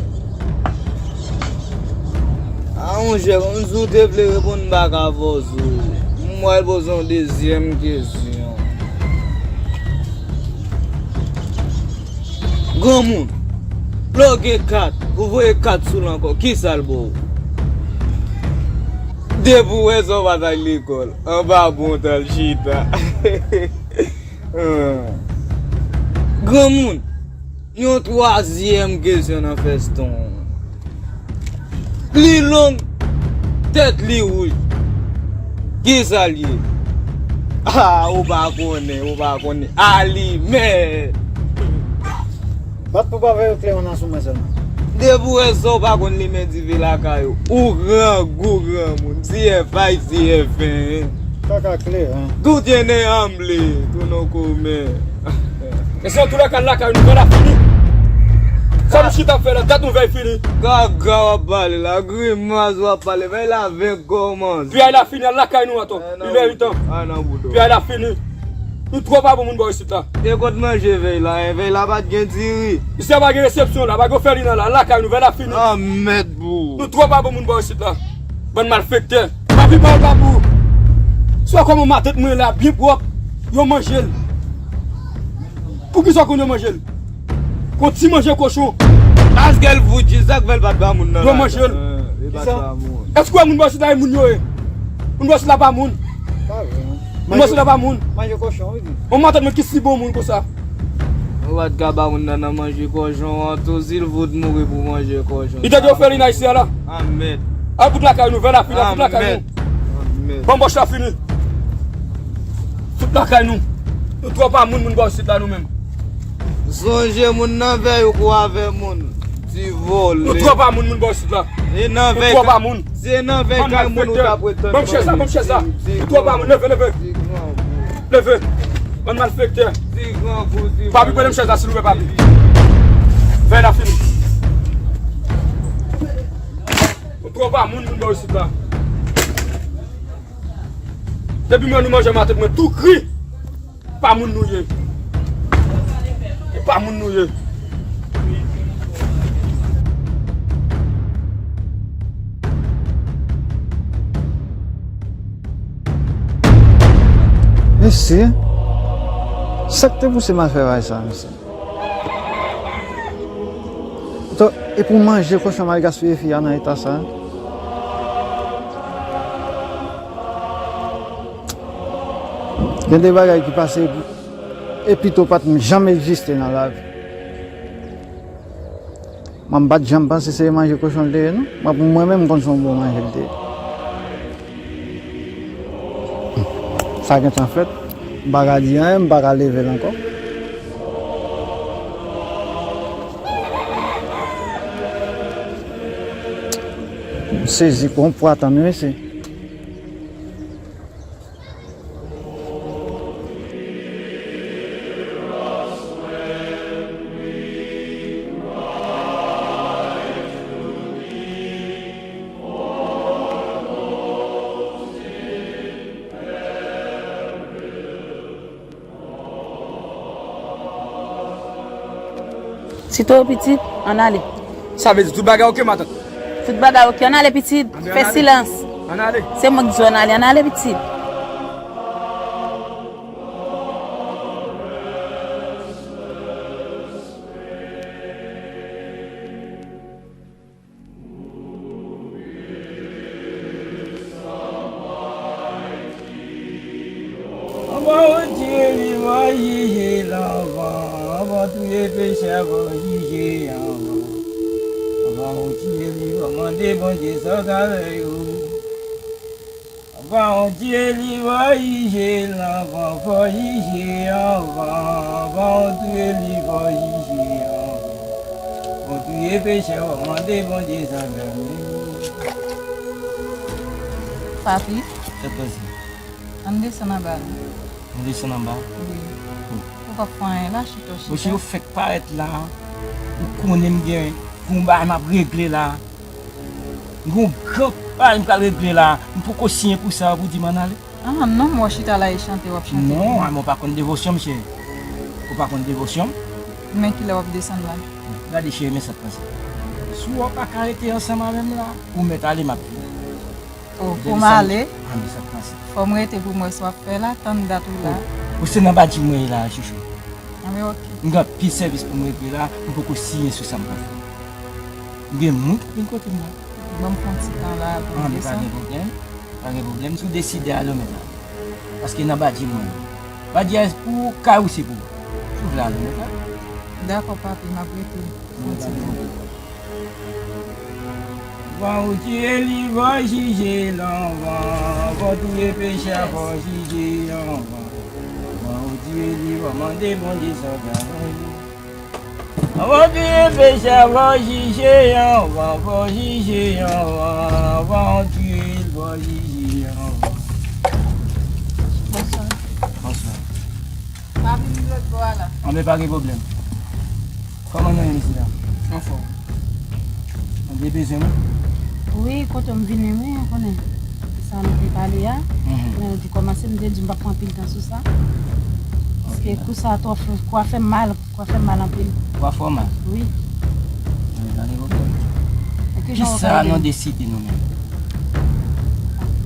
A monchè, kòmsi w te vle reponn m pa ka fòse w. M pral poze yon dezyèm kesyon. Granmoun, lè w gen kat, ou voye kat sou l ankò, kisa l ba w? Depi w wè sa w pa t al lekòl, anba pon w t al chita. Granmoun, yon twazyèm kesyon nan fèston. Li long, tèt li wouj. Kisa l ye? Ah, ou pa konnen, ou pa konnen. Alimèt! Bat pou pa veye kleren nan sou mwen sèlman. Depi w wè sa w pa konn limen dife lakay ou. Ou grangou granmoun. T F I, T F N. Kaka kleren. Tout yen anble, tou non komen. Mesye, antoulèka, lakay nou, vèy la fini. Sa nou chita ap fè la, dat nou vèy fini. Gaga w ap pale la, grimas w ap pale, vèy la venk kòmanse. Piyay la fini, al lakay nou atò. Li lè itan. Piyay la fini. Nou twò pa bon moun bò isit la. E kot manje vèy la, en? Vèy la pa t gen diri. Isi a pa gen resepsyon la, pa gen ofèlina la, al lakay nou, vèy la fini. Anmèt pou ou. Nou twò pa bon moun bò isit la. Bann malfektè. Papi pa w pa pou. Si w wè kòman matant mwen la byen pwòp, yo manje l. Poukisa w konn yo manje l? Kon ti manje kochon. Paske l vout jis sa k fè l pa t ba moun nan. Yo manje l. Èske w wè moun bò isit la e moun yo ye? Moun bò isit la pa moun. Pa vre non. Moun bò isit la pa moun. Manje kochon wi. Yon matant mwen ki si bon moun konsa. Ou pa t ka ba moun nan nan manje kòchon an tou, si l vout mouri pou manje kòchon. Li te di ofèlina isi a la. Anmèt. Al fout lakay nou, vèy la fini, al fout lakay nou. Anmèt. Anmèt. Banbòch la fini. Fout lakay nou. Nou twò pa moun, moun bò isit la nou menm. Sonje moun nan vèy ou kou avè moun. Ti vòlè. Nou twò pa moun, moun bò isit la. E nan vèy. Nou twò pa moun. Se nan vèy kay moun ou t ap ret tann. Banm chèz la, banm chèz la. Ou twò pa moun, leve, leve. Leve. Bann malfektè. Papi, pran chèz la, silvouplè, papi. Vèy la fini. Ou twò pa moun, moun bò isit la. Depi mwen nou manje matant mwen tou kri. Pa moun nou ye. E pa moun nou ye. Mesye, sa k te pouse m al fè bagay sa, mesye? Atò, e pou manje kochon m al gaspiye fi a nan eta sa? Gen de bagay ki pase epi, epi tou pa t janm egziste nan lavi. Mwen, m pa t janm panse se manje kochon l te ye, non. Mwen, pou mwen menm, m konn se yon bon manje l te ye. Sa gentan fèt. M pa ka di anyen, m pa ka leve l ankò. M sezi, gon pwa tann, wi, mesye. Tito, pitit, ann ale. Sa vle di tout bagay oke, matant? Tout bagay oke. Ann ale, pitit. Ann ale. Fè silans. Ann ale. Se mwen ki di w ann ale. Ann ale, pitit. Anvan ou tiye li, fò jije l anvan. Anvan touye pechè, fò jije anvan. Anvan ou tiye li, fò mande Bondye sa w ta fè yo. Anvan ou tiye li, fò jije l anvan, fò jije anvan. Anvan ou touye li, fò jije anvan. Ou touye pechè, ou mande Bondye sa gade. Papi, Fè plezi. Ann desann anba la. Ann desann anba? Wi. Ou p ap fè anyen la, chita, chita. Mesye, yo fèk parèt la. Ou konnen m gen yon bagay m ap regle la. M gen yon gran bagay m pral regle la. M poko siyen pou sa, pou di m ann ale. Ah, non, m wè w chita la e chante, w ap chante. Non, ah, men w pa konn devosyon m, cheri. Ou pa konn devosyon m. Men kilè w ap desann la? Gade, cheri, men sa k pase. Si w pa ka rete ansanm avè m la, ou mèt ale, m ap vini. Oh, pou m ale? Ah, men sa k pase. Fò m rete pou m wè sa w ap fè la, tann dat ou la. Ou, ou se nan badji mwen ye la, chouchou. Ah, men oke. M gen anpil sèvis pou m regle la, m poko siyen sou sa m pral fè. M gen moun k ap vin kote m la. Ban m fè yon ti tan la pou m desann. Ah, men pa gen pwoblèm. Pa gen pwoblèm. Si w deside ale, w mèt ale. Paske nan badji mwen. Badji a pou kay ou, se pou ou. Si w vle ale, w mèt ale. Dakò, papi, m ap rete. Fè yon ti tan. Anvan ou tiye li, fò jije l anvan. Anvan w touye pechè, fò jije anvan. Anvan ou tiye li, fò mande Bondye sa w ta fè. Anvan w touye pechè, fò jije anvan, fò jije anvan. Anvan ou tiye l, fò jije anvan. Bonswa. Bonswa. Pa vin lòt bò a la. Anben, pa gen pwoblèm. Kòman nou ye, mesye dam? Anfòm. Ann gen bezwen mwen? Wi, kote m vini, wi, ou konnen. Sa nou te pale a. Mhm. Lè nou te kòmanse, m te di m p ap pran anpil tan sou sa. Paske kou sa twò fè, kou a fè m mal, kou a fè m mal anpil. Kou a fè w mal? Wi. Anben, pa gen pwoblèm. E kijan w ka ede m? Kisa nou deside nou menm?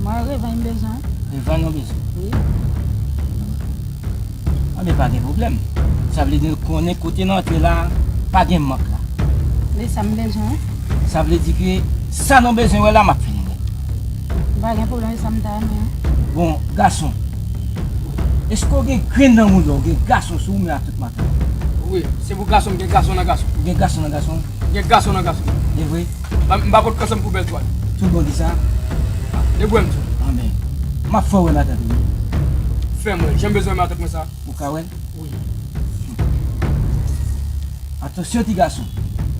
Mwen, revanj m bezwen. Revanj nou bezwen? Wi. Anben, pa gen pwoblèm. Sa vle di nou konnen kote n antre la, pa gen mank la. Men sa m bezwen. Sa vle di ke sa nou bezwen wè la, m ap fè li nèt. M pa gen pwoblèm, e sa m ta renmen. Bon, gason, èske w gen grenn nan mouda w, gen gason sou ou, men ak tout matant? Wi, se pou gason, m gen gason nan gason. Ou gen gason nan gason? M gen gason nan gason. E vre? M pa, m pa pot kansanm pou bèl twal. Tout bon di sa? Debwè m tou. Anben, m ap fè w wè matant ou, wi. Fè m wè l. Jan m bezwen wè matant mwen sa. Ou ka wè l? Wi. Atansyon, ti gason.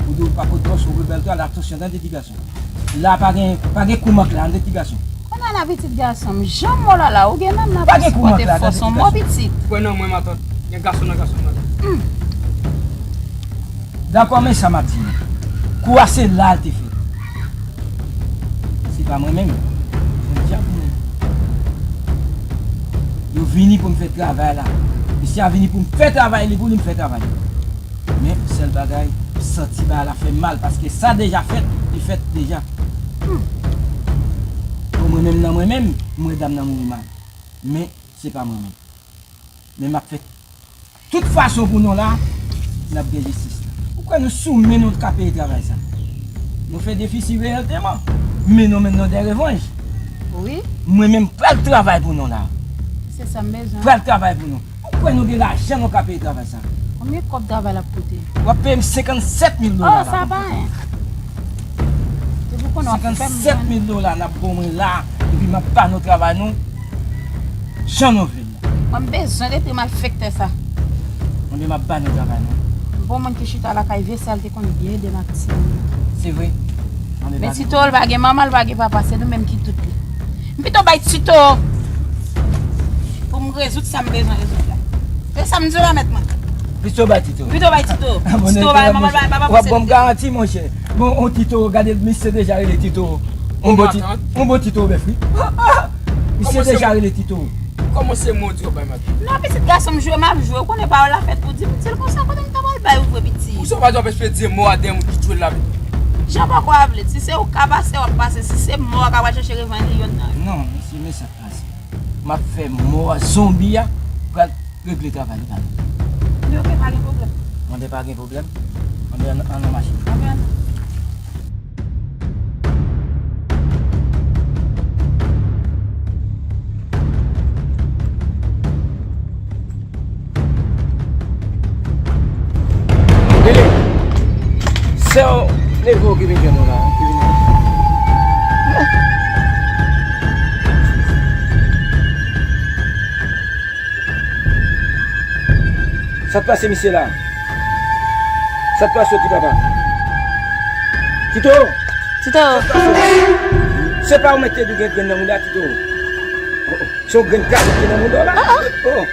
Ou di w pa pot bòs, ou vle bèl twal, atansyon, tande, ti gason. La pa gen, pa gen kou mank la, tande, ti gason. Kounye a la, pitit gason m, jan m wè w la la, ou gen nanm nan pou sipòte fòs yon mò pitit. Kwè nan mwen, matant. Gen gason nan gason, matant. Hmm. Dakò, men sa m ap di nou. Kou a se la l te fèt. Se pa mwen menm. Se yon dyab mwen. Yo vini pou m fè travay la. Mesye a vini pou m fè travay li, pou li m fè travay li. Men, sèl bagay, m santi bagay la fè m mal, paske sa deja fèt, li fèt deja. Hmm. Bon, mwen menm nan mwen menm, m wè dam nan mouri mal. Men, se pa mwen menm. Men m ap fè tout fason pou nou la, n ap gen jistis la. Ou kwè nou sou men nou ka peye travay sa? Nou fè defisi reyèlteman. Men nou menm nou de revanj. Wi. Mwen menm pral travay pou nou la. Se sa m bezwen. Pral travay pou nou. Ou kwè nou gen lajan nou ka peye travay sa? Konbyen kòb travay la ap koute? W ap peye m senkannsèt mil dola. Oh, la. Sa pa anyen. Depi w konnen w ap fè m. Senkannsèt mil dola n ap ba w mwen la, epi m ap ba nou travay nou jan nou vle l. Mwen m bezwen detwi malfektè sa. Mwen menm m ap ba nou travay nou. Bon, moun ki chita lakay vye sa l te konn byen ede m ak timoun. Se vre. Men Tito, l pa gen manman, l pa gen papa, se nou menm ki tout li. M pito bay Tito pou m rezoud sa m bezwen rezoud la. Se sa m di w la, mèt mwen. Pito bay Tito. M pito bay Tito. Tito bay manman, l pa gen papa, w ap ban m garanti, monchè. Bon, on Tito, gade, misye deja rele Tito. On bon Ti-, on bon Tito bèf, wi. Misye deja rele Tito. Kòman se modi w bay maten? Non, pitit gason m jwe, m ap jwe. Ou konnen pawòl la fèt pou di m, di l konsa, kote m ta pral bay ou vre piti. Ou se pa t anpeche di mò a dèyè moun ki tchwe l la vit. Jan poko a vle, si se ou k ka pase, w ap pase. Si se mò a k ap al chèche revanj li, yonn nan yo. Non, mesye, men sa k pase. M ap fè mò a zonbi a pral regle travay li pa nou. Men oke, pa gen pwoblèm. Anben pa gen pwoblèm. Anben ann, ann nan machin. Anben ann. Lili, sè w leve w ki vin jwenn nou la, ki vin. Sa k pase misye la? Sa k pase ti papa? Tito! Tito! Se pa ou mete di gen grenn nan mouda, Tito. Oh, oh. Se yon grenn kazèk ki nan mouda w la. Oh, oh.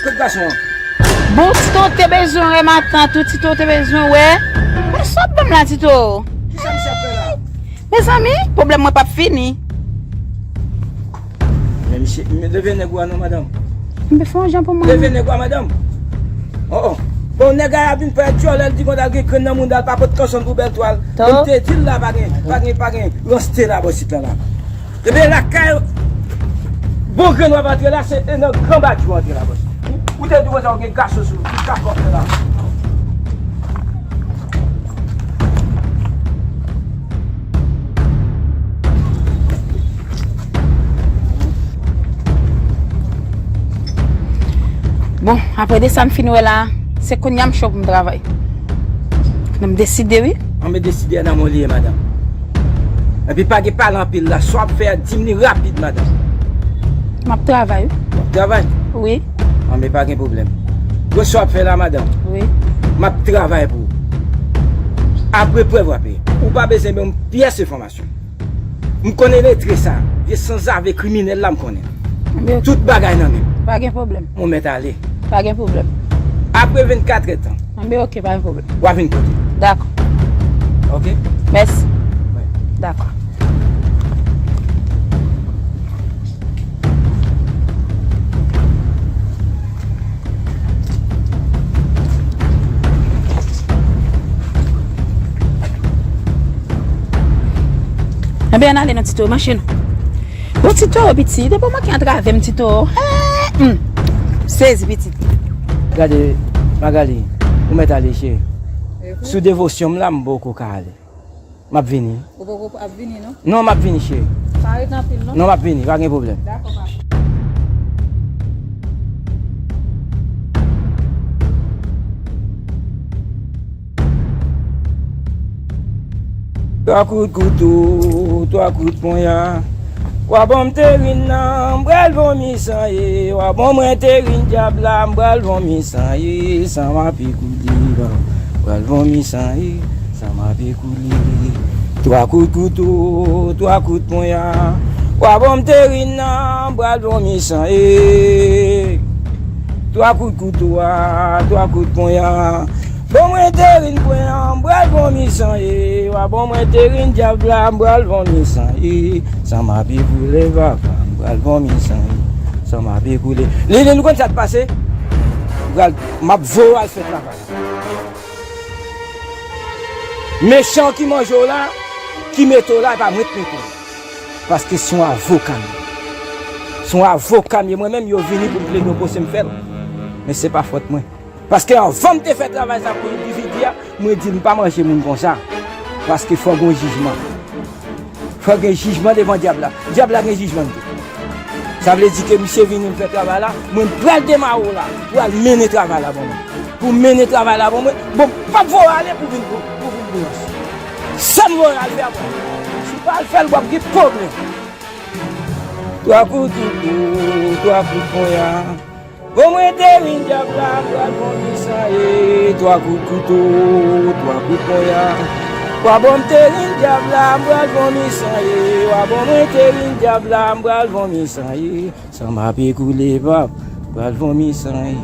Kot gason an? Bon, Tito te bezwen wè matant ou, Tito te bezwen wè. Men sa w ap ban m la, Tito? Kisa misye ap fè la? Mezanmi, pwoblèm mwen p ap fini. Men misye, men leve nèg ou a non, madanm. Mwen fè yon jan pou mwen. Leve nèg ou a, madanm. Oh, oh. Bon, nèg a vin fè dyòl, li di konn al gen grenn nan mouda l, pa pot kanson pou bèl twal. Bon, m te di l la, pa gen, pa gen, pa gen ranste la, bò sit la, la. Ebyen, lakay, bon grenn w ap antre la, se nan gran badjou w antre la, bòs. Ou te di konsa, ou gen gason sou ou, ki ka fè w fè la. Bon, apre de sa m fin wè la, se kounye a m cho pou m travay. Kounye a m deside, wi. An, men deside a nan men w li ye, madanm. Epi pa gen pale anpil la, sa w ap fè a, di m li rapid, madanm. M ap travay, wi. W ap travay? Wi. An, men pa gen pwoblèm. Bon, sa w ap fè la, madanm? Wi. M ap travay pou ou. Apre prèv w ap peye. Ou pa bezwen ban m pyès enfòmasyon. M konnen letre sa, vye sanzave kriminèl la m konnen. Anben, oke. Tout bagay nan men m. Pa gen pwoblèm. Mwen mèt ale. Pa gen pwoblèm. Apre vennkatrè tan. Anben, oke, pa gen pwoblèm. W a vin kote m. Dakò. Oke? Mèsi. Wi. Dakò. Anben, ann ale non, Tito, mache non. Bon, Tito, piti, depi w manke antrave m, Tito. Eh, hmm. Sezi, piti. Gade, Magali, ou mèt ale, cheri. Sou devosyon m la, m poko ka ale. M ap vini. Ou poko ap vini, non? Non, m ap vini, cheri. Pa rete anpil, non? Non, m ap vini, pa gen pwoblèm. Dakò, papa. Twa kout kouto, twa kout ponya. W a ban m terin nan, m pral vomi san ye. W a ban mwen terin dyab la, m pral vomi san ye. San m ape koule, m pral vomi san ye. San m ape koule. Twa kout kouto, twa kout ponya. W a ban m terin nan, m pral vomi san ye. Twa kout kouto a, twa kout ponya. Ban mwen terin pwen an, m pral vomi san ye. W a ban mwen terin dyab la, m pral vomi san ye. San m ape koule, papa, m pral vomi san ye. San m ape koule. Lili, nou konn sa k pase? M pral, m ap voye w al fè travay. Mechan ki manje w la, ki mete w la, e pa mwen k mete w. Paske se yon avoka m ye. Se yon avoka m ye. Mwen menm, yo vini pou m plede yon pwosè, m fè l. Men se pa fòt mwen. Paske anvan m te fè travay sa pou endividi a, mwen di m pa manje moun konsa. Paske fò gen jijman. Fò gen jijman devan dyab la. Dyab la gen jijman l tou. Sa vle di ke misye vini m fè travay la, mwen pral demare w la pou al mennen travay la ban mwen. Pou mennen travay la ban mwen, bon, p ap voye w ale pou vin pou, pou vin pou ranch. Sa m voye w al fè apre. Si w pa al fè l, w ap gen pwoblèm. Twa kout kouto, twa kout ponya. Bon, mwen te vin dyab la, m pral vòmi san ye. Twa kout kouto, twa kout ponya. Wa bon, m te vin dyab la, m pral vòmi san ye. Wa bon, mwen te vin dyab la, m pral vòmi san ye. San m ap ekoule, pap, pral vòmi san ye.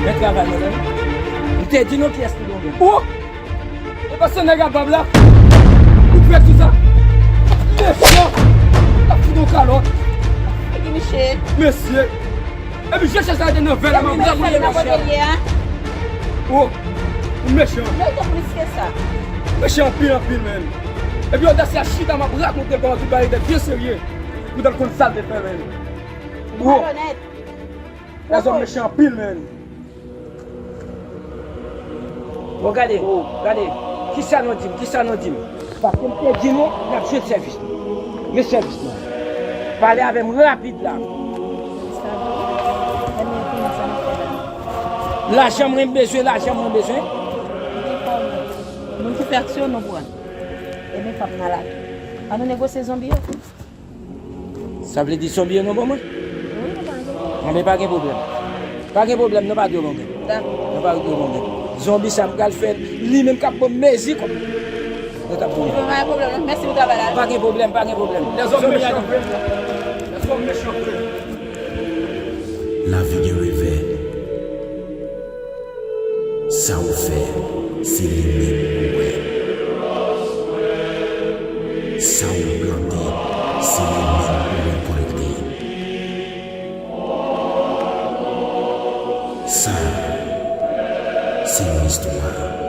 Men travay mwen, tande. M te di nou kiyès ki dwe gen. Ou! E pa se nèg a bab la. Ou fè tout sa. Mechan. T ap fout yon kalòt. Figi miche. Mesye. Epi je chèche sa te nan vè la, m ap rapouye mechan. Oh, ou mechan. Mechan plis ke sa. Mechan anpil, anpil, menn. Epi odasye a chita, m ap rakonte l kòman tout bagay te byen serye. Pou w konn sa l te fè, menn. Ou malonèt. Lèzòm mechan anpil, menn. Bon, gade, gade. Kisa nou di m? Kisa nou di m? Paske m te di nou, n ap jwenn sèvis nou. Men sèvis nou. Pale avè m rapid la. Lajan mwen bezwen, lajan mwen bezwen. Moun ki fè aksyon, nou pran. Ebyen, fòk n al achte. Ann nou negosye zonbi yo. Sa vle di zonbi yo nou ban mwen? Wi, nou pran zonbi. Anben, pa gen pwoblèm. Pa gen pwoblèm, nou pa dwe ban mwen. Dakò. Nou pa dwe ban mwen. Zonbi sa m pral fè, li menm k ap ban m mezi kòb. Nou t ap ban mwen. Pa gen pwoblèm, non. Mèsi pou travay la. Pa gen pwoblèm, pa gen pwoblèm. Lèzòm mechan anpil. Lèzòm mechan anpil. Lavi gen revè. Sa ou fè, se li menm ou wè. Sa ou plante, se li menm ou rekolekte. Sa, se yon istwa.